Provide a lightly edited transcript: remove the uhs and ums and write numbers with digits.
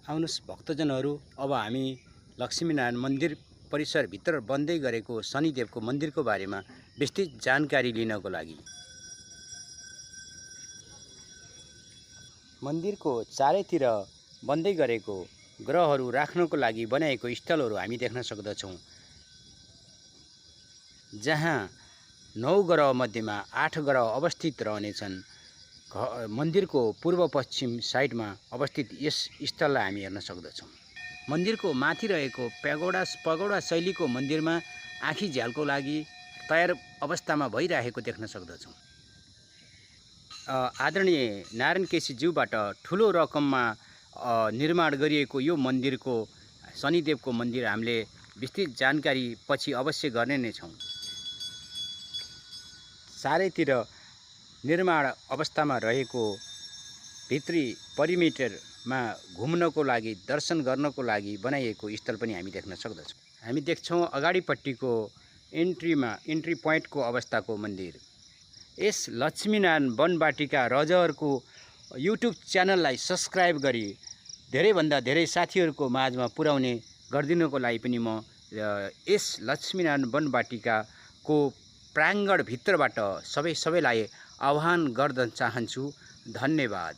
आउनुहोस् भक्तजनहरू, अब हामी लक्ष्मीनारायण मन्दिर परिसरभित्र बन्दै गरेको शनिदेवको मन्दिरको बारेमा विस्तृत जानकारी लिनको लागि मन्दिरको चारैतिर बन्दै गरेको ग्रहहरू राख्नको लागि बनाएको स्थलहरू हामी देख्न सक्दछौँ, जहाँ 9 ग्रह मध्येमा 8 ग्रह अवस्थित रहनेछन्। मन्दिरको पूर्व पश्चिम साइडमा अवस्थित यस स्थललाई हामी हेर्न सक्दछौँ। मन्दिरको माथि रहेको पगोडा शैलीको मन्दिरमा आँखी झ्यालको लागि तयार अवस्थामा भइरहेको देख्न सक्दछौँ। आदरणीय नारायण केसीज्यूबाट ठुलो रकममा निर्माण गरिएको यो मन्दिरको शनिदेवको मन्दिर हामीले विस्तृत जानकारी पछि अवश्य गर्ने नै छौँ। चारैतिर निर्माण अवस्थामा रहेको भित्री परिमिटरमा घुम्नको लागि, दर्शन गर्नको लागि बनाइएको स्थल पनि हामी देख्न सक्दछौँ। हामी देख्छौँ अगाडिपट्टिको एन्ट्री पोइन्टको अवस्थाको मन्दिर। यस लक्ष्मीनारायण वनवाटिका रजहरको युट्युब च्यानललाई सब्सक्राइब गरी धेरैभन्दा धेरै साथीहरूको माझमा पुर्याउने गरिदिनुको लागि पनि म यस लक्ष्मीनारायण वनवाटिकाको प्राङ्गणभित्रबाट सबैलाई आह्वान गर्न चाहन्छु। धन्यवाद।